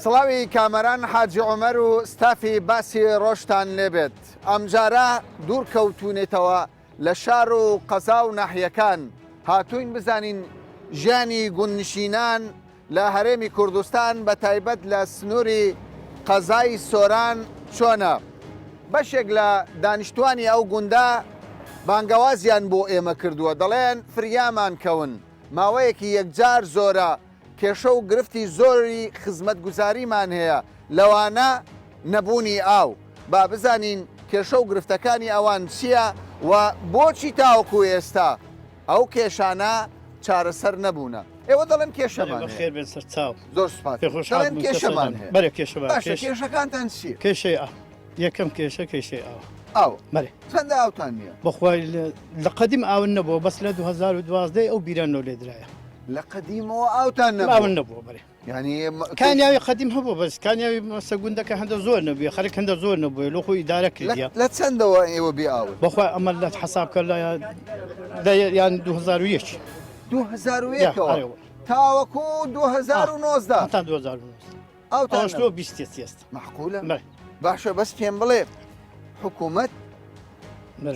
سڵاوی کامەران حاجی عومەر و ستافی باسی ڕۆژتان لێبێت ئەمجارە دوور کەوتونێتەوە لە شار و قەزا و ناحیەکان هاتووین بزانین ژیانی گوندنشینان لە هەرێمی کوردستان بە تایبەت لە سنووری قەزای سۆران چۆنە؟ بەشێک لە دانیشتوانی ئەو گوندە بانگەوازیان بۆ ئێمە کردووە دەڵێن فریامان کەون ماوەیەکی یەکجار زۆرە کێشە و گرفتی زۆری خزمەتگوزاریمان هەیە لەوانە نەبوونی ئاو با بزانین کێشە و گرفتەکانی ئەوان چییە و بۆچی تاوەکو ئێستا ئەو کێشانە چارەسەر نەبوونە. ئێوە دەڵێن کێشەمان هەیە. بەخێر بێن سەرچاو. زۆر سوپاس. پێخۆشحاڵ دەڵێن کێشەمان هەیە. بەرێ کێشەمان. باشە کێشەکانتان چییە؟ کێشەی ئاو. یەکەم کێشە کێشەی ئاو. ئاو. بەرێ. چەندە ئاوتان نییە؟ بەخوای لە قەدیم ئاون نەبووە بەس لە 2012 ئەو بیرە نۆ لێدرایە. لە قەدیمەوە ئاوتان نەبووە؟ ئاون نەبووە بەرێ. یعنی کانیاوی قەدیم هەبوو بەس کانیاوی مەسە گوندەکە هەندە زۆر نەبووە خەرک هەندە زۆر نەبووە لۆ خۆی ئیدارە کردیە. لە چەندەوە ئێوە بێ ئاون؟ بەخوا ئەمە لە حەساب کە لە لە یان 2001. 2001 ەوە تاوەکو 2019 هەتا 2019 ئاوتان ئەوەش لۆ 20 ئێستا مەعقولە؟ بەڵێ. باشە بەس پێم بڵێ حکوومەت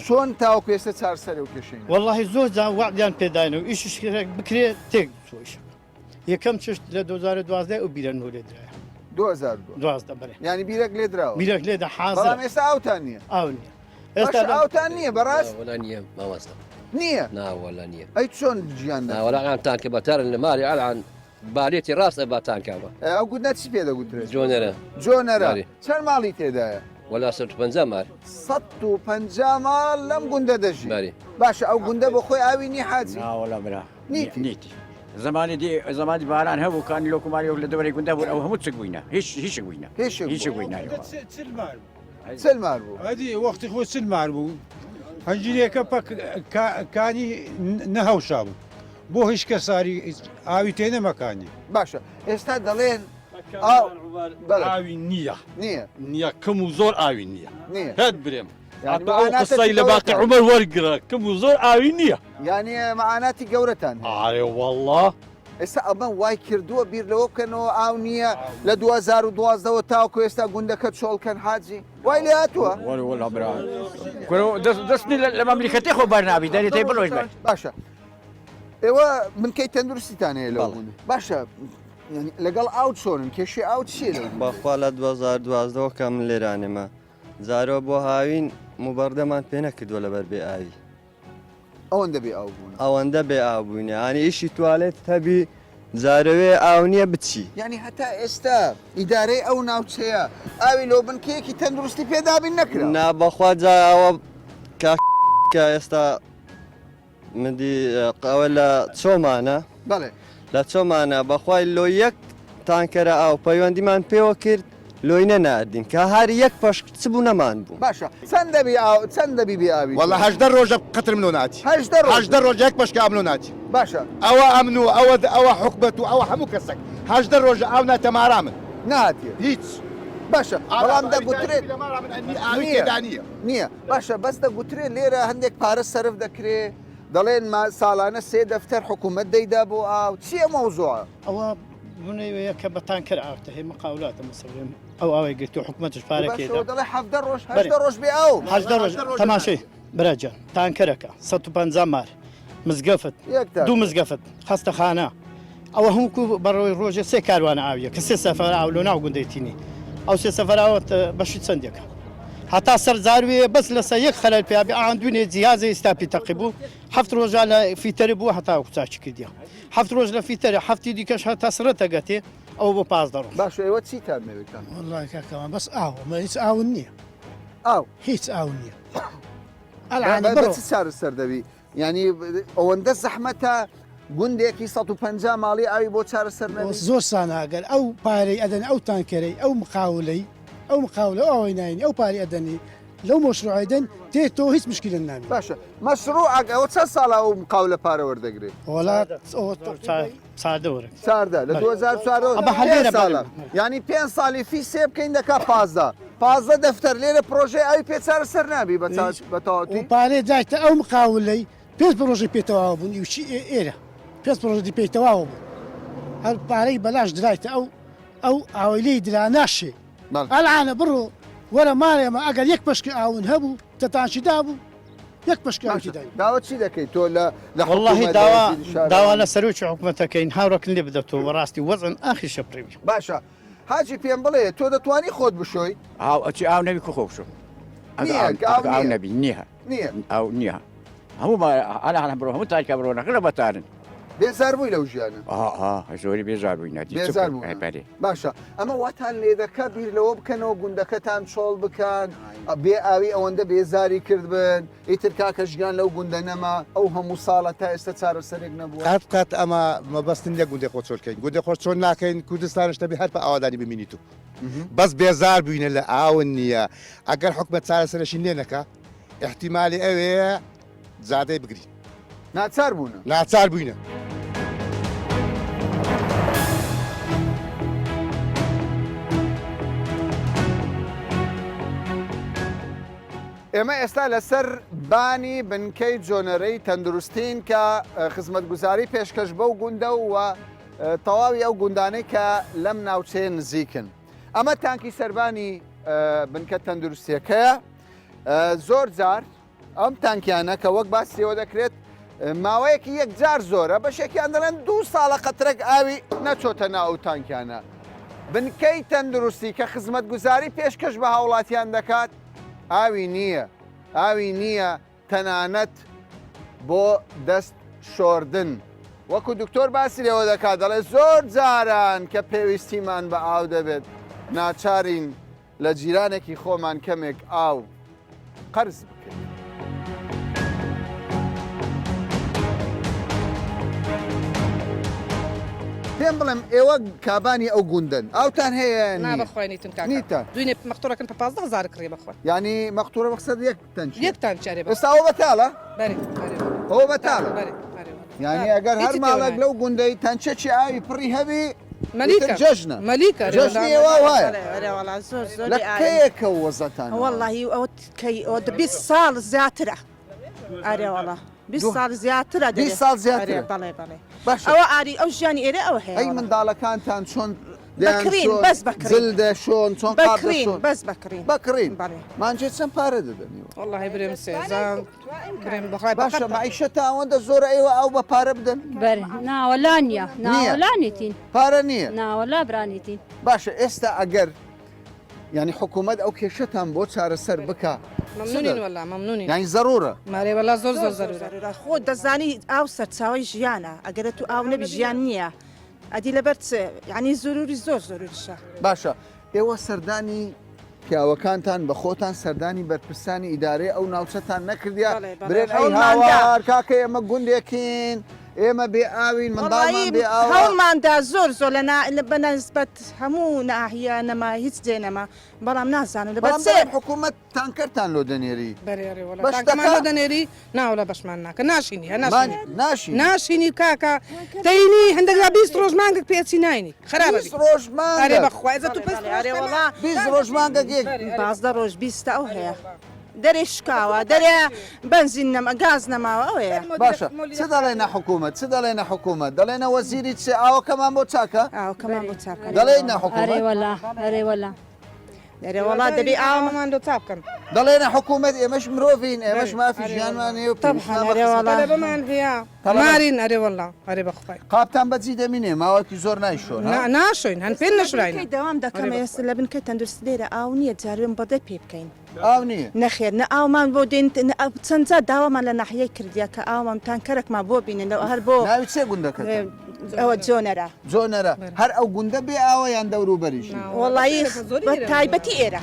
چۆن تاوەکو ئێستا چارەسەری ئەو کێشەی نەکرد؟ وەڵاهی زۆر جار وەعدیان پێداین و ئیشیش بکرێ تێک چوو ئیشەکە. یەکەم چشت لە 2012 ئەو بیرە نۆ لێدرایە. 2012 بەرێ. یعنی بیرەک لێدراوە. بیرەک لێدا حازرە. بەڵام ئێستا ئاوتان نییە. ئاو نییە. ئێستا ئاوتان نییە بەڕاست؟ وەلا نییە مامۆستا. نییە؟ نا وەلا نییە. ئەی چۆن ژیان دەکەن؟ وەلا ئەم تانکە بەتارن لە مالی ئەلان بالێتی ڕاستە با تانکەوە. ئەو گوندە چی پێ دەگوترێت؟ جۆنەرە. جۆنەرە. چەند ماڵی تێدایە؟ وەلا 150 مار. 150 ماڵ لەم گوندە دەژی. باشە ئەو گوندە بۆ خۆی ئاوی نی حاجی؟ نا وەلا برا. نیتی. نیتی. زمانی دی زمانی باران هەبوو کانی لۆکوماری لە دەوری گوندە بوون ئەو هەموو چک بووینە هیچ هیچ بووینە هیچ بووینە. چل مار بوو. ئەدی وەختی خۆی چل مار بوو هەنجیرێکە پەک کانی نەهەوشا بوو بۆ هیچ کەساری ئاوی تێ نەمەکانی. باشە ئێستا دەڵێن ئاوی نییە نییە نییە کەم و زۆر ئاوی نییە نییە هەت برێم قسەی لە باقی عمر وەرگرە کەم و زۆر ئاوی نییە یعنی معاناتی گەورەتان ئارێ والله ئێستا ئەمە وای کردووە بیر لەوە بکەنەوە ئاو نییە لە 2012 ەوە تاوەکو ئێستا گوندەکە چۆڵ کەن حاجی وای لێ هاتووە؟ وەرە وەڵا برا کورە دەست دەستنی لە مەملیکەتی خۆ بەرنابی دەرێ تێ بڵۆش بەر باشە ئێوە بنکەی تەندروستیتان هەیە لەو گوندە باشە لەگەڵ ئاو چۆنن کێشەی ئاو چییە لەو گوندە؟ بەخوا لە 2012 کە من لێرانێمە جارەوە بۆ هاوین موبەڕدەمان پێ نەکردووە لەبەر بێ ئاوی ئەوەندە بێ ئاو بوون ئەوەندە بێ ئاو بووینە یانی ئیشی توالێت هەبی جارەوێ ئاو نییە بچی. یانی هەتا ئێستا ئیدارەی ئەو ناوچەیە ئاوی لۆ بنکەیەکی تەندروستی پێ دابین نەکرا. نا بەخوا جا ئەوە کاک کە ئێستا مدی ئەوە لە چۆمانە بەڵێ لە چۆمانە بەخوای لۆ یەک تانکەرە ئاو پەیوەندیمان پێوە کرد لۆی نەناردین کە هەر یەک پەشک چ بوو نەمان بوو. باشە چەند دەبی ئاو چەند دەبی بێ ئاوی تۆ؟ وەڵا 18 ڕۆژە قەتر منۆ ناتی 18 ڕۆژ 18 ڕۆژ یەک پەشکە ئەمنۆ ناتی باشە ئەوە ئەمن و ئەوە ئەوە حکومەت و ئەوە هەموو کەسێک 18 ڕۆژە ئاو ناتە مارا من ناتێ هیچ باشە بەڵام دەگوترێت لە مارا من ئەنی ئاوی نییە تێدا نییە نییە باشە بەس دەگوترێت لێرە هەندێک پارە سەرف دەکرێ دەڵێن ما ساڵانە سێ دەفتەر حکوومەت دەیدا بۆ ئاو چییە مەوزوعە؟ ئەوە بنەوەیە کە بە تانکەر ئاوتە هەیە مقاولاتە مەسەلەن ئەو ئاوەی گرتو حکومەتش پارەکەی باشەوە دەڵێ حەڤدە ڕۆژ هەژدە ڕۆژ بێ ئاو هەژدە ڕۆژ تەماشەی براجان تانکەرەکە 150 مار مزگەفت یەک تانکەر. دوو مزگەفت خەستەخانە ئەوە هەموو کو بەڕۆی ڕۆژێ سێ کاروانە ئاویە کە سێ سەفەر ئاو لۆ ناو گوندەی تینی ئەو سێ سەفەر ئاوە بەشی چەندێکە هەتا سەر زاروێ بەس لەسەر یەک خەلەل پیا بێ ئان دوێنێ جیازە ئیستا پی تەقی بوو هەفت ڕۆژە لە فیتەر بوو هەتا چاکی کردیە هەفت ڕۆژ لە فیتەرە هەفتی دیکەش هەتا سڕەتە گەتێ ئەوە بۆ 15 ڕۆژ. باشە ئێوە چیتان دەوێت کاک؟ وەڵڵا کاک کاوان بەس ئاو ئەمە هیچ ئاو نییە. ئاو؟ هیچ ئاو نییە. ئەلعانی بە چ چارەسەر دەبی؟ یانی ئەوەندە زەحمەتە گوندێکی 150 ماڵی ئاوی بۆ چارەسەر نەبی؟ زۆر سانا ئەگەر ئەو پارەی ئەدەن ئەو تانکەرەی ئەو مقاولەی ئەو مقاولە ئەوەی ناینی ئەو پارەی ئەدەنی لەو مەشروعەی دەن تێ تۆ هیچ مشکلە نامێنێ. باشە مەشروعەک ئەوە چەند ساڵە ئەو مقاولە پارە وەردەگرێ؟ وەڵا چاردە وەرە. چاردە لە 2014 ئەمە هەر لێرە ساڵە یانی پێ ساڵی فی سێ بکەین دەکا پازدە پازدە دەفتەر لێرە پرۆژەی ئەوی پێ چارەسەر نابی بە بە تەواوەتی پارێ دایتە ئەو مقاولەی پێنج پرۆژەی پێ تەواو بوون ئیوچی ئێرە پێنج پرۆژەی پێی تەواو بوو هەر پارەی بەلاش درایتە ئەو. ئەو ئاوەی لێی درا ناشێ ئەلعانە بڕۆ وەرە ماڵێ ئەمە ئەگەر یەک پشکی ئاون هەبوو تەتانشی دابوو یەک پشکی ئاوی داین. داوا چی دەکەی تۆ لە لە وەڵاهی حکوومەت لە داوا وەزیری شارەوانی؟ داوا لە سەرۆکی حکومەتەکەین هاوڕەکن لێ بدەتەوە بەڕاستی وەزعن ئاخی شەپڕیوی. باشە حاجی پێم بڵێ تۆ دەتوانی خۆت بشۆی؟ ئاو ئەچی ئاو نەبی کو خۆ بشۆم نییە کە ئاو ئاو نییە. نەبی نییە نییە ئاو نییە هەموو ما ئەلا هەم بڕۆ هەموو تاریکا بڕۆ نەکرە بەتارن بێزار بووی لەو ژیانە؟ ئا ئا زۆری بێزار بووین نادی بێزار بوون بەرێ باشە ئەمە واتان لێ دەکا بیر لەوە بکەنەوە گوندەکەتان چۆڵ بکەن بێ ئاوی ئەوەندە بێزاری کرد بن ئیتر کاکە ژیان لەو گوندە نەما ئەو هەموو ساڵە تا ئێستا چارەسەرێک نەبووە. قەت قەت ئەمە مەبەستن نیە گوندێ خۆ چۆل کەین گوندێ خۆش چۆل ناکەین کوردستانش دەبێ هەر بە ئاوادانی بمینیت و بەس بێزار بووینە لە ئاون نییە ئەگەر حکومەت چارەسەرەشی لێ نەکا ئیحتیمالی ئەوەیە جادەی بگرین. ناچار بوونە. ناچار بووینە. ئێمە ئێستا لەسەر بانی بنکەی جۆنەرەی تەندروستین کە خزمەتگوزاری پێشکەش بەو گوندە و تەواوی ئەو گوندانەی کە لەم ناوچەیە نزیکن. ئەمە تانکی سەربانی بنکە تەندروستیەکەیە زۆر جار ئەم تانکیانە کە وەک باس لێوە دەکرێت ماوەیەکی یەکجار زۆرە بەشێکیان دەڵێن دوو ساڵە قەترەک ئاوی نەچۆتە ناو ئەو تانکیانە بنکەی تەندروستی کە خزمەتگوزاری پێشکەش بە هاوڵاتیان دەکات ئاوی نییە ئاوی نییە تەنانەت بۆ دەست شۆردن وەکو دکتۆر باسی لێوە دەکات دەڵێ زۆر جاران کە پێویستیمان بە ئاو دەبێت ناچارین لە جیرانێکی خۆمان کەمێک ئاو قەرز بکەین. پێم بڵێم ئێوە کابانی ئەو گوندەن ئاوتان هەیە نا بەخوای نیتن کاکە نیتە دوینێ مەختورەکەن پە 15 هزار کڕی بەخوا یعنی مەختورە مەقسەد یەک تەنچی یەک تانچی ئەرێ ئێستا ئەوە بەتاڵە بەرێ بەرێ ئەوە بەتاڵە بەرێ بەرێ یعنی ئەگەر هەر هیچی ماڵێک تێوە لەو گوندەی تەنچەکی ئاوی پڕی هەبی مەلیکە ئیتر جەژنە مەلیکە ئەرێ جەژنی وەڵا. ئێوە وایە بەڵێ ئەرێ وەڵا زۆر لە زۆری ئاوی کەیەکەوە وەزەتان وایە؟ وەڵڵاهی ئەوە کەی ئەوە 20 ساڵ زیاترە ئەرێ وەڵا 20 ساڵ زیاترە دەرێ 20 ساڵ زیاترە ئەرێ بەڵێ بەڵێ باشە ئەوە ئاری ئەو ژیانی ئێرە ئەوە هەیە ئەی وەڵا. منداڵەکانتان چۆن دەیان بەکڕین شۆن بەس بەکڕین جل دەشۆن چۆن قاپ بەکڕین دەشۆن بەس بەکڕین بەکڕین بەڵێ مانجێ چەند پارە دەدەن ئێوە وەڵاهی برێم سێزان برێم بەخوای باشە بەقەت مەعیشەتە ئەوەندە زۆرە ئێوە ئاو بە پارە بدەن بەرێ ناوەلا نییە نییە ناوەلا نیتین پارە نییە ناوەلا برانیتین باشە ئێستا ئەگەر یعنی حکوومەت ئەو کێشەتان بۆ چارەسەر بکا چ مەمنونین دە وەڵا مەمنونین یعنی زەرورە مارێ وەڵا زۆر زۆر زۆر زۆر زەرورە زەرورە خۆت دەزانی ئاو سەرچاوەی ژیانە ئەگەر تو ئاو نەبی ژیان نییە ئەدی لەبەر چ یعنی زروری زۆر زروریشە. باشە ئێوە سەردانی پیاوەکانتان بە خۆتان سەردانی بەرپرسانی ئیدارەی ئەو ناوچەتان نەکردیا بەڵێ بەڵێ برێن ئەی هەوڵماندا هاوار کاکە ئێمە گوندێکین ئێمە بێ ئاوین منداڵمان وەڵایی بێ ئاوە. هەوڵماندا زۆر زۆر لە نا بە نسبەت هەموو ناحیە نەما هیچ جێ نەما بەڵام نازانم لەبەر بەڵام چ دەڵێن حکوومەت تانکەرتان لۆ دەنێری بەرێ ئەرێ وەڵا بەش تانکەمان دەکا؟ لۆ دەنێری ناوەڵا بەشمان ناکە ناشینی هە مان ناشینی ناشینی ناشینی کاکە دەینی هەندێک جار 20 ڕۆژ مانگێک پێچی ناینی خراپە 20 ڕۆژ ئەرێ مانگەک بەخوا ئێستا تو بەڵێ 20 بەڵێ ڕۆژ ئەرێ پەنا وەڵا 20 ڕۆژ مانگەک یەک 15 ڕۆژ بیستە ئەو هەیە دەرێ شکاوە دەرێ بەنزین نەما گاز نەماوە ئەوەیە باشە چ دەڵێنە حکوومەت چ دەڵێنە حکوومەت دەڵێنە وەزیری چ ئاوەکەمان بۆ چاکە ئاوەکەمان بۆ چاکە دەڵێنە ئەرێ حکوومەت وەلا ئەرێ وەلا دەرێ وەڵا دەبێ ئاومان ئاومان لۆ چاک بکەن دەڵێنە حکوومەت ئێمەش مرۆڤین ئێمەش بەرێ مافی ئەرێ وەڵا ژیانمان هەیە و طبعا پێویستمان بە ئەرێ خزمەت وەڵا تەلەبەمان هەیە تەلەبە مارین ئەرێ وەڵا ئەرێ بەخوای قاپتان بەجی دەمینێ ماوەکی زۆر نایشۆن ها نا ناشۆین هەن پێ لە نەشوراینە بنکەی دەوام ئەرێ دەکەم ئێستا بەخوای لە بنکەی تەندروستی لێرە ئاو نییە جاروێم بەدەی پێ بکەین ئاو نییە نەخێر نە ئاومان بۆ دێن چەند جار داوامان لە ناحیەی کردیە کە ئاومان تانکەرەکمان بۆ بینن لەو هەر بۆ ناوی چیە گوندەکەتان؟ ئەوە جۆنەرە. جۆنەرە هەر ئەو گوندە بێ ئاوە یان دەوروبەریشی؟ وەڵایی بە تایبەتی ئێرە.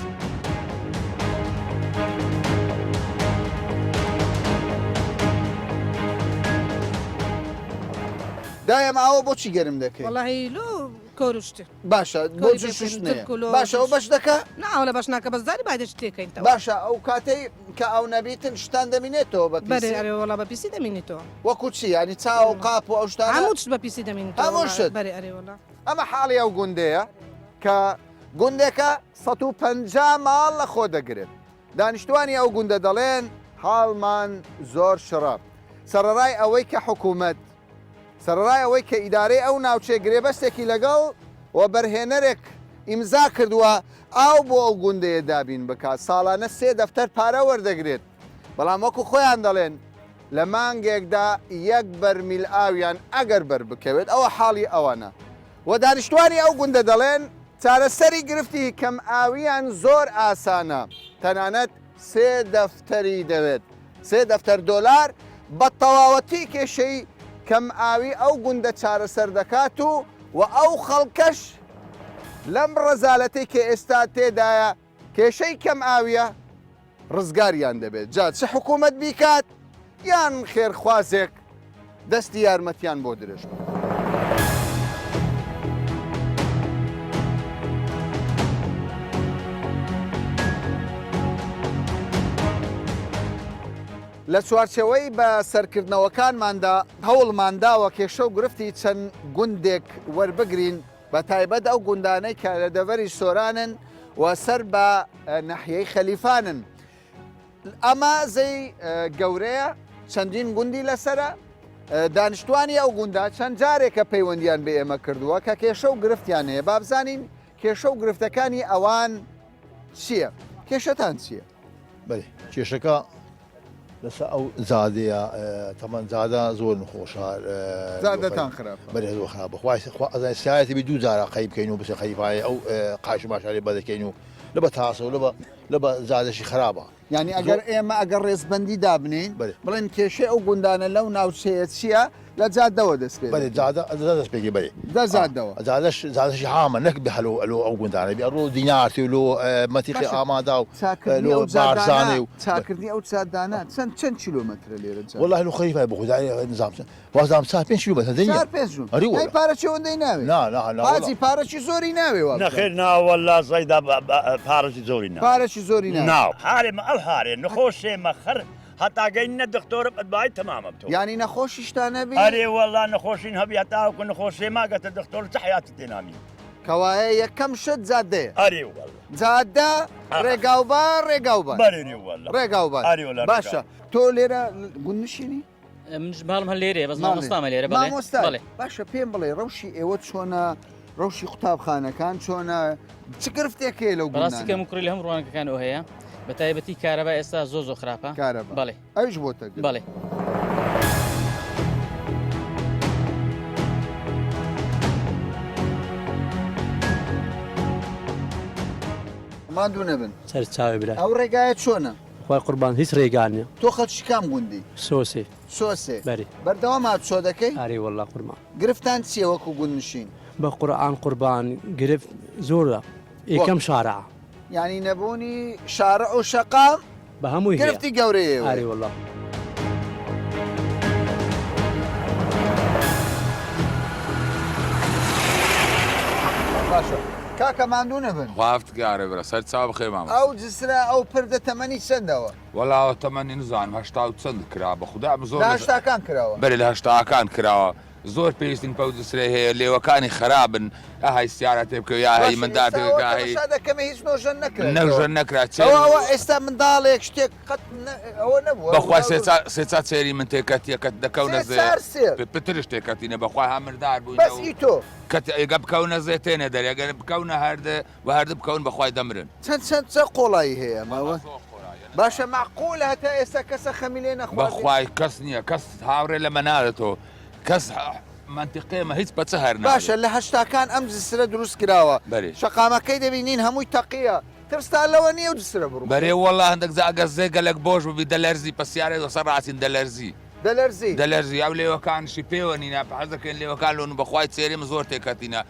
دایم ئاوە بۆچی گەرم دەکەی؟ وەڵاهی لۆ کۆروشت. باشە بۆ جل شوشتنەیە باشە ئەو بەش دەکا؟ نا ئەوە بەش ناکە بەس داری بایدە شتێکەین تەوە. باشە ئەو کاتەی کە ئەو نەبیتن شتان دەمینێتەوە بە پیسی؟ بەرێ ئەرێ وەڵا بە پیسی دەمینیتەوە. وەکو چی یانی چا و قاپ و ئەو شتانە؟ هەموو شت بە پیسی دەمینیتەوە. هەموو شت؟ بەرێ ئەرێ وەڵا. ئەمە حاڵی ئەو گوندەیە کە گوندێکە 150 ماڵ لە خۆ دەگرێت. دانیشتوانی ئەو گوندە دەڵێن حاڵمان زۆر شڕە. سەڕەڕای ئەوەی کە حکوومەت سەرەڕای ئەوەی کە ئیدارەی ئەو ناوچەیە گرێبەستێکی لەگەڵ. وەبەرهێنەرێک ئیمزا کردووە ئاو بۆ ئەو گوندەیە دابین بکات، ساڵانە سێ دەفتەر پارە وەردەگرێت، بەڵام وەکو خۆیان دەڵێن لە مانگێکدا یەک بەرمیل ئاویان ئەگەر بەربکەوێت ئەوە حاڵی ئەوانە و دانیشتوانی ئەو گوندە دەڵێن چارەسەری گرفتی کەمئاوییان زۆر ئاسانە تەنانەت سێ دەفتەری دەوێت، سێ دەفتەر دۆلار بە تەواوەتی کێشەی کەمئاوی ئەو گوندە چارەسەر دەکات و و ئەو خەڵکەش لەم ڕەزالەتەی کە ئێستا تێدایە کێشەی کەمئاویە ڕزگاریان دەبێت جا چ حکوومەت بیکات یان خێرخوازێک دەستی یارمەتیان بۆ درێژ بکات. لە چوارچێوەی بە سەرکردنەوەکانماندا هەوڵمان داوە کێشە و گرفتی چەند گوندێک وەربگرین بە تایبەت ئەو گوندانەی کە لە دەڤەری سۆرانن و سەر بە نەحیەی خەلیفانن. ئەمە زێی گەورەیە، چەندین گوندی لەسەرە، دانیشتوانی ئەو گوندە چەند جارێکە پەیوەندیان بە ئێمە کردووە کە کێشە و گرفتیان هەیە، با بزانین کێشە و گرفتەکانی ئەوان چییە؟ کێشەتان چییە؟ بەێ کێشەکە لەسە ئەو زادەیە تەمان زادە زۆر نخۆشە زادەتان خراپ بەێ زۆر خراپ بخوای خوا ئەزای سایەتی بی دوو جارە قەی بکەین و بچە خەیفای ئەو قاش باشاری بەدەکەین و لە بە تاسە و لە بە لە بە زادەشی خراپە. یانی ئەگەر ئێمە ئەگەر ڕێزبەندی دابنێین بڵێن کێشەی ئەو گوندانە لەو ناوچەیە چییە لە جادەوە دەست پێ بەێ جادە دەست پێکی بەێ لە جادەوە جادەش جادەشی عامە نەک بە هەلۆ ئەلۆ ئەو گوندانە بێ ڕۆ دینارتی و لۆ مەتیقی ئامادا و لۆ بارزانێ و چاکردنی ئەو جادانە چەند چەند کیلۆمەترە لێرە والله لۆ خەریفای بۆ خدای نظام وازام چار پێنج کیلۆمەتر دەنیە. چار پێنج کیلۆمەتر. ئەری وەڵا. ئەی پارە چی ئەوەندەی ناوێ؟ نا نا نا وەڵا. حاجی پارەکی زۆری ناوێ وا بزانم. نەخێر نا وەڵا سەیدا پارەکی زۆری ناوێ. پارەکی زۆری ناوێ. نا. هارێ مە ئەو هارێ نخۆشێ مە خەر هەتا گەیننە دختۆرە بەدبایی تەمامە بتۆ. یانی نەخۆشیشتان هەبی؟ ئەرێ وەڵا نەخۆشین هەبی هەتاوەکو نەخۆشێ ماگەتە دختۆر چ حەیاتی تێ نامینی. کەوایە یەکەم شت جادەیە. ئەرێ وەڵا. جادە ڕێگاوبان ڕێگاوبان. بەرێ وەڵا. ڕێگاوبان. ئەرێ وەڵا. باشە تۆ لێرە گوندنشینی؟ منش ماڵم هەر لێرەیە بەس مامۆستامە لێرە بەڵێ مامۆستا بەڵێ باشە پێم بڵێ ڕەوشی ئێوە چۆنە ڕەوشی قوتابخانەکان چۆنە چ گرفتێک هەیە لەو بەڕاستی گوندانە؟ کەم و کوڕی لە هەموو ڕوانگەکانەوە هەیە بە تایبەتی کارەبا ئێستا زۆر زۆر خراپە کارەبا بەڵێ ئەویش بۆتە گرفت. بەڵێ ماندوو نەبن سەر چاوی برا ئەو ڕێگایە چۆنە؟ خوای قوربان هیچ ڕێگا نیە. تۆ خەڵکی کام گوندی؟ سۆسێ. سۆسێ. بەرێ. بەردەوام هاتوچۆ دەکەی؟ ئەرێ وەڵا قوربان. گرفتان چیە وەکو گوندنشین؟ بە قورئان قوربان گرفت زۆرە. یەکەم شارع. یانی نەبوونی شارع و شەقام بە هەمووی هەیە. گرفتی گەورەی ئێوەیە. ئەرێ وەڵا. باشە کاکە ماندوو نەبن. خوافتگارە برا سەر چاو بخێر مامۆستا. ئەو جسرە ئەو پردە تەمەنی چەندەوە؟ وەڵا ئەوە تەمەنی نزانم 80 و چەند کرا بە خودا ئەم زۆر لە هەشتاکان کراوە. بەرێ لە هەشتاکان کراوە زۆر پێویستین پەو جسرەی هەیە لێوەکانی خرابن ئەهای سیارە تێ بکەوێ یا هەی باشە مندار ئێستا تێ ئەوە بکا هەی تەماشا دەکەمە هیچ نۆژەن نەکرا نەژەن نەکرا چێ ئەوە ئەوە ئێستا منداڵێک شتێک قەت ئەوە نەبووە بەخوا سێ چا سێ چا چێری من تێکەتیە کە دەکەونە سێ زێ چار سێر پترش تێکەتینە بەخوا ها مردار بووینە بەس و ئی تۆ کە ئێگە بکەونە زێ تێنە دەرێ گەر بکەونە هەردە و هەردە بکەون بەخوای دەمرن. چەند چەند چە قۆڵایی هەیە ئەمە باشە مەعقولە هەتا ئێستا کەسە خەمی لێ نەخواردی؟ بەخوای کەس نییە کەس هاوڕێ لەمە نادەتەوە کەس مەنتیقەیە مە هیچ بەچە هەر نادێت. باشە لە هەشتاکان ئەم جسرە دروست کراوە بەرێ. شەقامەکەی دەبینین هەمووی تەقیە ترستان لەوە نییە ئەو جسرە بڕوخێ؟ بەرێ وەڵا هەندەک جا ئەگەر زێ گەلەک بۆش ببی دەلەرزی پەسیارێ لەسەر ڕاچین دەلەرزی. دەلەرزی. دەلەرزی ئەو لێوەکانشی پێوە نینە حەز دەکەین لێوەکان لۆن بەخوای چێریم زۆر تێکەتینە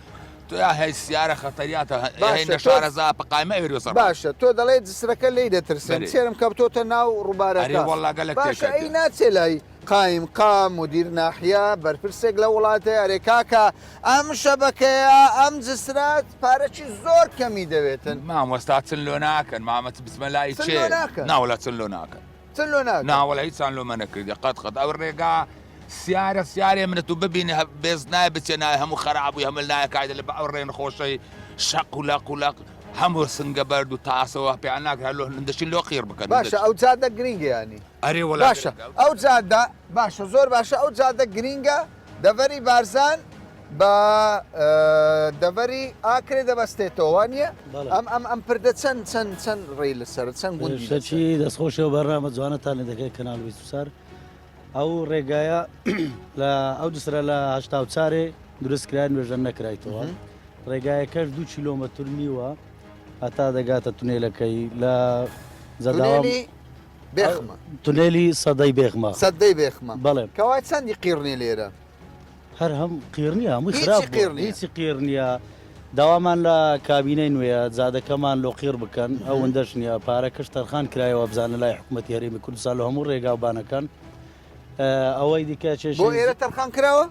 تۆ یا هەی سیارە خەتەریاتە هەی باشە تۆ نەشارەزا پقایمە ئەوێ سەر باشە تۆ دەڵێ جسرەکە لێی دەترسن بەرێ. چێرم کەوتۆتە ناو ئەرێ ڕووبارەکە وەڵا گەلەک باشە ئەی تێکەتیە. ناچێ لای قایم قام مدیر ناحیە بەرپرسێک لە وڵاتێ ئەرێ کاکە ئەم شەبەکەیە ئەم جسرە پارەکی زۆر کەمی دەوێتن. مامۆستا چن لۆ ناکەن مامە چ بچمە لای چن چێ لۆ ناکەن. ناوەلا چن لۆ ناکەن. چن لۆ ناکەن. ناوەلا هیچان لۆمە نەکردی قەت قەت ئەو ڕێگا سیارە سیارێ منە تو ببینی بێز نایە بچێ نایە هەموو خەراب بووی هەمل نایە کایدە لە بە ئەو ڕێن خۆشەی شەق و لەق و لەق هەموو سنگە بەرد و تاسەوە پێیان ناکرا لۆ دەچین لۆ قیڕ بکەن باشە ئەو جادە گرینگە یانی. ئەرێ وەلا باشە ئەو جادە باشە زۆر باشە ئەو جادە گرینگە دەڤەری بارزان. بە دەڤەری ئاکرێ دەبەستێتەوە وانە ئەم ئەم ئەم پردە چەند چەند چەند ڕێی لەسەر چەند گوندی شەچی دەستخۆشەوە بەرنامە جوانەتان لێ دەکەی کەناڵ 24 ئەو ڕێگایە لە ئەو جسرە لە هەشتا و چارێ دروست کرای نوێژەن نەکرایتەوە ڕێگایەکەش دو کیلۆمەتر نیوە هەتا دەگاتە تونێلەکەی لە زەداوام بێخمە تونێلی سەدەی بێخمە سەدەی بێخمە بەڵێ کەوای چەندی قیڕنی لێرە هەر هەم قیڕ نییە هەمووی خراپ بووە هیچی قیڕ نییە داوامان لە کابینەی نوێیە جادەکەمان لۆ قیڕ بکەن ئەوەندەش نییە پارەکەش تەرخان کرایەوە بزانە لای حکوومەتی هەرێمی کوردستان لە هەموو ڕێگا و بانەکان ئەوەی دیکە چێش بۆ ئێرە تەرخان کراوە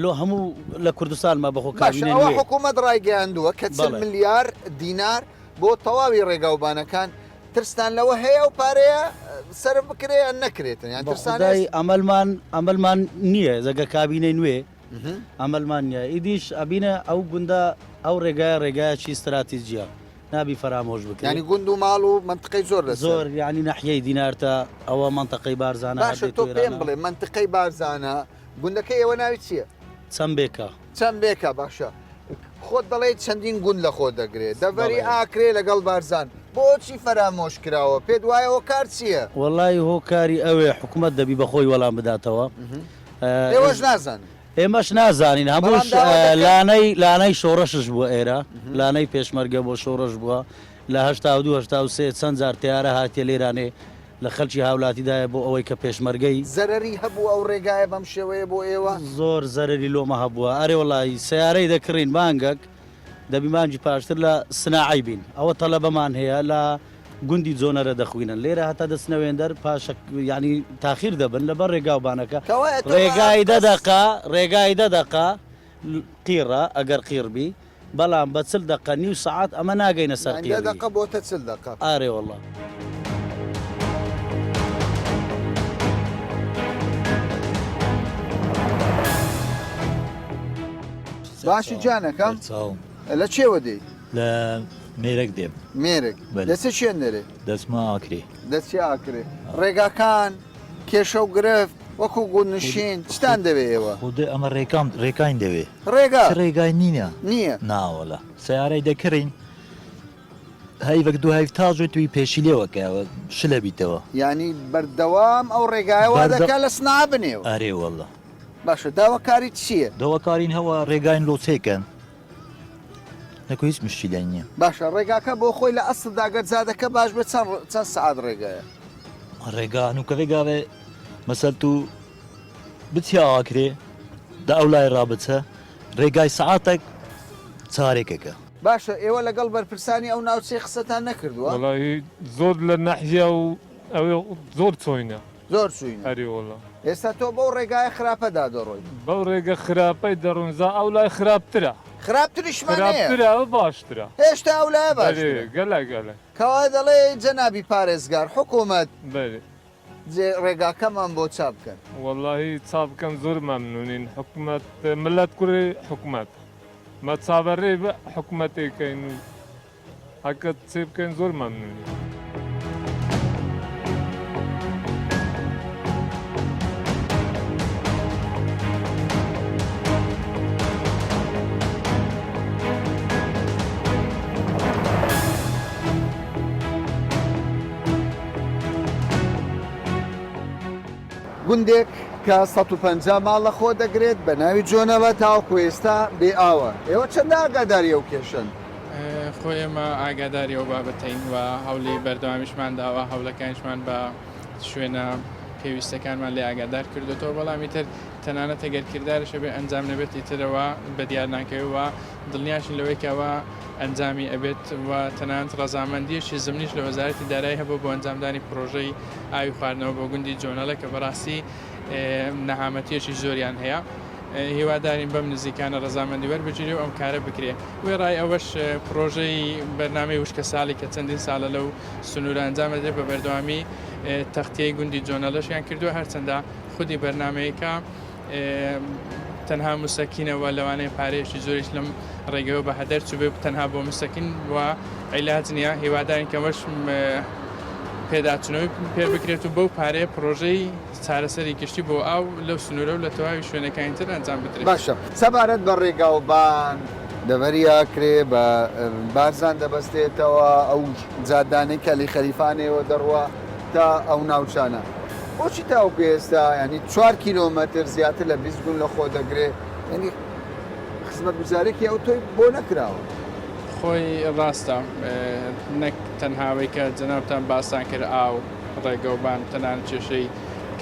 لۆ هەموو لە کوردستان ما بەخۆ کابینەی نوێ حکوومەت ڕایگەیاندووە کە 40 ملیار دینار بۆ تەواوی ڕێگاوبانەکان ترستان لەوە هەیە ئەو پارەیە سەرف بکرێ یان نەکرێتن یان ترسان بەخودای ئەمەلمان ئەمەلمان نییە زەگە کابینەی نوێ ئەمەلمان نییە ئیدیش ئەبینە ئەو گوندە ئەو ڕێگایە ڕێگایەکی استراتیجیە نابی فەرامۆش بکرێت ینی گوند و ماڵ و منطقەی زۆر لە زۆر یعنی نەحیەی دینارتە ئەوە منطقەی بارزانە باشە تۆ پێم بڵێ منطقەی بارزانە گوندەکەی ئێوە ناوی چییە؟ چەمبێکە. چەمبێکە باشە خۆت دەڵێی چەندین گوند لە خۆ دەگرێ دەڤەری ئاکرێ لەگەڵ بارزان بۆچی فەرامۆش کراوە پێت وایە هۆکار چییە؟ وەڵای هۆکاری ئەوێ حکومەت دەبی بە خۆی وەڵام بداتەوە. ئێوەش نازانن. ئێمەش نازانین هەمووش لانەی لانەی شۆڕشش بووە ئێرە لانەی پێشمەرگە بۆ شۆڕش بووە لە 82 83 چەند جار تیارە هاتیە لێرانێ لە خەلکی هاولاتیدایە بۆ ئەوەی کە پێشمەرگەی. زەرەری هەبووە ئەو ڕێگایە بەم شێوەیە بۆ ئێوە؟ زۆر زەرەری لۆمە هەبووە ئەرێ وەڵایی سەیارەی دەکڕین مانگەک دەبی مانگی پاشتر لە سناعەی بین ئەوە تەلەبەمان هەیە لە گوندی جۆنەرە دەخوینن لێرە هەتا دەچنە وێندەر پاشە یانی تاخیر دەبن لەبەر ڕێگاوبانەکە کەوایە تۆ ڕێگای دە دەقە ڕێگای دە دەقە قیڕە ئەگەر قیڕ بی بەڵام بە 40 دەقە نیو سەعات ئەمە ناگەینە سەر یانی دە قیڕی. دەقە بۆتە 40 دەقە. ئارێ وەڵا. باشی گیانەکەم لە چێوە دێی؟ لە مێرەک دێم. مێرگ بەلێ. دەچێ شوێن دەرێ؟ دەچمە ئاکرێ. دەچی ئاکرێ. ڕێگاکان کێشە و گرفت وەکو گوندنشین چتان دەوێ ئێوە؟ خودێ ئەمە ڕێکام ڕێکاین دەوێ. ڕێگا؟ چ ڕێگای نینە. نییە. ناوەڵا. سەیارەی دەکڕین هەیڤەک دوو هەیڤ تاژۆی توی پێشی لێوە کەوە شلە بیتەوە. یانی بەردەوام ئەو ڕێگایە وا دەکا لە سناعە بنێوە. ئەرێ وەڵا. باشە داواکاریت چییە؟ داواکارین هەوە ڕێگاین لۆ چێکەن. نەکو هیچ مشکیلەی نییە. باشە ڕێگاکە بۆ خۆی لە ئەسڵدا گەر جادەکە باش بێت چەند چەند سەعات ڕێگایە؟ ڕێگا هەنووکە ڕێگاێ مەسەل تو بچیە ئاکرێ دە ئەو لای ڕا بچە ڕێگای سەعاتەک چارێکەکە. باشە ئێوە لەگەڵ بەرپرسانی ئەو ناوچەی قسەتان نەکردووە؟ وەڵاهی زۆر لە نەحیە و ئەوێ زۆر چۆینە. زۆر چووینە. ئەرێ وەڵا. ئێستا تۆ بەو ڕێگایە خراپەدا دەڕۆی. بەو ڕێگە خراپەی دەڕۆین جا ئەو لای خراپترە. خراپتریشمان هەیە. خراپترە ئەوە باشترە. هێشتا ئەو لایە باشترە. بەرێ گەلە گەلە. کەوایە دەڵێی جەنابی پارێزگار حکوومەت. بەرێ. جێ ڕێگاکەمان بۆ چا بکەن. وەڵاهی چا بکەن زۆر مەمنونین حکومەت ملەت کوڕی حکومەت مە چاوەڕێی حکومەتێ کەین و هەکە چێ بکەین زۆر مەمنونین. گوندێک کە 150 ماڵ لە خۆ دەگرێت بە ناوی جۆنەڵە تاوەکو ئێستا بێ ئاوە ئێوە چەندە ئاگاداری ئەو کێشەن؟ خۆ ئێمە ئاگاداری ئەو بابەتەین و هەوڵی بەردەوامیشمان داوە، هەوڵەکانیشمان بە شوێنە پێویستەکانمان لێ ئاگادار کردوێتەوە، بەڵام ئیتر تەنانەت ئەگەر کردارش هەبێ ئەنجام نەبێت ئیترەوە بە دیار ناکەوێت و دڵنیاشین لەوەی کە ئەوە ئەنجامی ئەبێت و تەنانەت ڕەزامەندیەکی زمنیش لە وەزارەتی دارایی هەبوو بۆ ئەنجامدانی پرۆژەی ئاوی خواردنەوە بۆ گوندی جۆنەڵە کە بەڕاستی نەهامەتیەکی زۆریان هەیە. هیوادارین بەم نزیکانە ڕەزامەندی وەربگیرێ و ئەم کارە بکرێ. وێڕای ئەوەش پڕۆژەی بەرنامەی وشکەساڵی کە چەندین ساڵە لەو سنوورە ئەنجام دەدرێت بە بەردەوامی تەختیەی گوندی جۆنەڵەشیان کردووە، هەرچەندە خودی بەرنامەیەکە تەنها مسەکینە و لەوانەیە پارەیەکی زۆریش لەم ڕێگەوە بە هەدەر چووبێ تەنها بۆ مسەکین و عیلاج نییە، هیوادارین کە ئەوەش. پێداچوونەوەی پێ بکرێت و بەو پارەیە پڕۆژەی چارەسەری گشتی بۆ ئاو لەو سنوورە و لە تەواوی شوێنەکانی تر ئەنجام بدرێت. باشە سەبارەت بە ڕێگاوبان، دەڤەری ئاکرێ بە بارزان دەبەستێتەوە، ئەو جادانەی کە لە خەلیفانەوە دەڕوا تا ئەو ناوچانە، بۆچی تاوەکو ئێستا یانی چوار کیلۆمەتر زیاتر لە 20 گوند لە خۆ دەگرێ یانی خزمەتگوزارێکی ئەوتۆی بۆ نەکراوە؟ خۆی ڕاستە نەک تەنها ئەوەی کە جەنابتان باستان کرد ئاو، ڕێگەوبان، تەنانەت کێشەی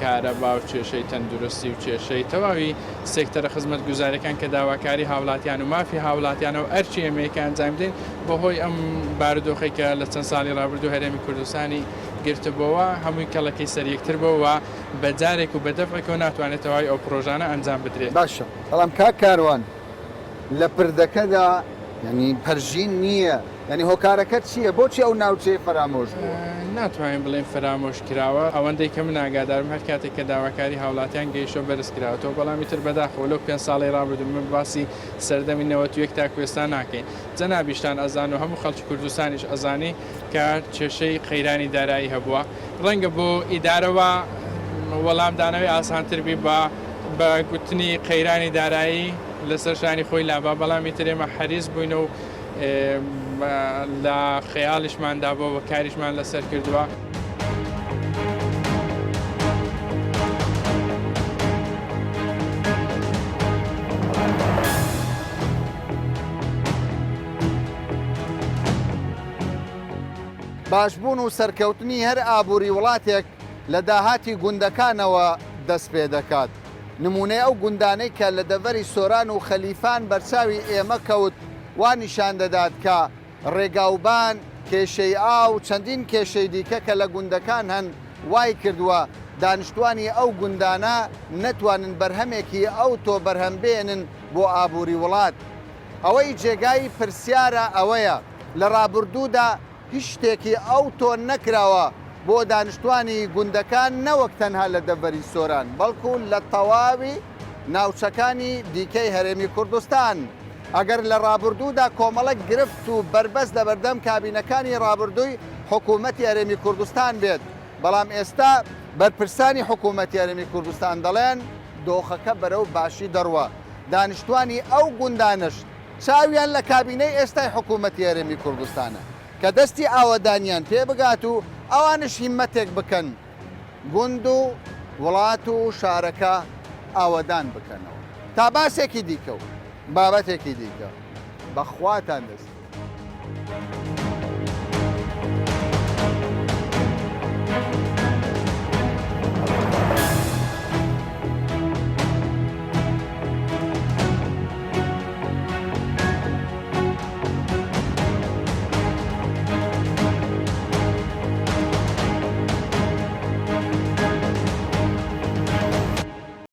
کارەبا و کێشەی تەندروستی و کێشەی تەواوی سێکتەرە خزمەتگوزاریەکان کە داواکاری هاوڵاتیان و مافی هاوڵاتیانە و ئەرکی ئێمەیە کە ئەنجامی بدەین بەهۆی ئەم بارودۆخەی کە لە چەند ساڵی ڕابردوو هەرێمی کوردستانی گرتبۆوە هەمووی کەڵەکەی سەر یەکتر بۆوە و بە جارێک و بە دەفعێکەوە ناتوانێت تەواوی ئەو پڕۆژانە ئەنجام بدرێت. باشە بەڵام کاک کاروان لە پردەکەدا یانی پەرژین نییە یانی هۆکارەکە چییە بۆچی ئەو ناوچەیە فەرامۆش بووە؟ ناتوانین بڵێین فەرامۆش کراوە، ئەوەندەی کە من ئاگادارم هەر کاتێک کە داواکاری هاوڵاتیان گەیشتوە بەرز کراوەتەوە، بەڵام ئیتر بەداخەوە لەو پێنج ساڵەی ڕابردوو من باسی سەردەمی 91 تاکو ئێستا ناکەین جەنابیشتان ئەزان و هەموو خەڵکی کوردستانیش ئەزانی کە کێشەی قەیرانی دارایی هەبووە ڕەنگە بۆ ئیدارە وا وەڵامدانەوەی ئاسانتر بی بە بە گوتنی قەیرانی دارایی لەسەر شانی خۆی لابا، بەڵام ئیتر ئێمە حەریس بووینە و لە خەیاڵیشماندا بووە و کاریشمان لەسەر کردووە. باشبوون و سەرکەوتنی هەر ئابووری وڵاتێک لە داهاتی گوندەکانەوە دەست پێ دەکات. نموونەی ئەو گوندانەی کە لە دەڤەری سۆران و خەلیفان بەرچاوی ئێمە کەوت وا نیشان دەدات کە ڕێگاوبان، کێشەی ئاو، چەندین کێشەی دیکە کە لە گوندەکان هەن وای کردووە دانیشتوانی ئەو گوندانە نەتوانن بەرهەمێکی ئەوتۆ بەرهەم بێنن بۆ ئابووری وڵات. ئەوەی جێگای پرسیارە ئەوەیە لە ڕابوردوودا هیچ شتێکی ئەوتۆ نەکراوە بۆ دانیشتوانی گوندەکان نەوەک تەنها لە دەڤەری سۆران بەڵکو لە تەواوی ناوچەکانی دیکەی هەرێمی کوردستان. ئەگەر لە ڕابوردوودا کۆمەڵێک گرفت و بەربەست لەبەردەم کابینەکانی ڕابردووی حکوومەتی هەرێمی کوردستان بێت، بەڵام ئێستا بەرپرسانی حکوومەتی هەرێمی کوردستان دەڵێن دۆخەکە بەرەو باشی دەڕوا، دانیشتوانی ئەو گوندانەش چاویان لە کابینەی ئێستای حکوومەتی هەرێمی کوردستانە کە دەستی ئاوەدانیان پێ بگات و ئەوانش هیممەتێک بکەن گوند و وڵات و شارەکە ئاوەدان بکەنەوە. تا باسێکی دیکە و بابەتێکی دیکە بە خواتان دەسپێرم.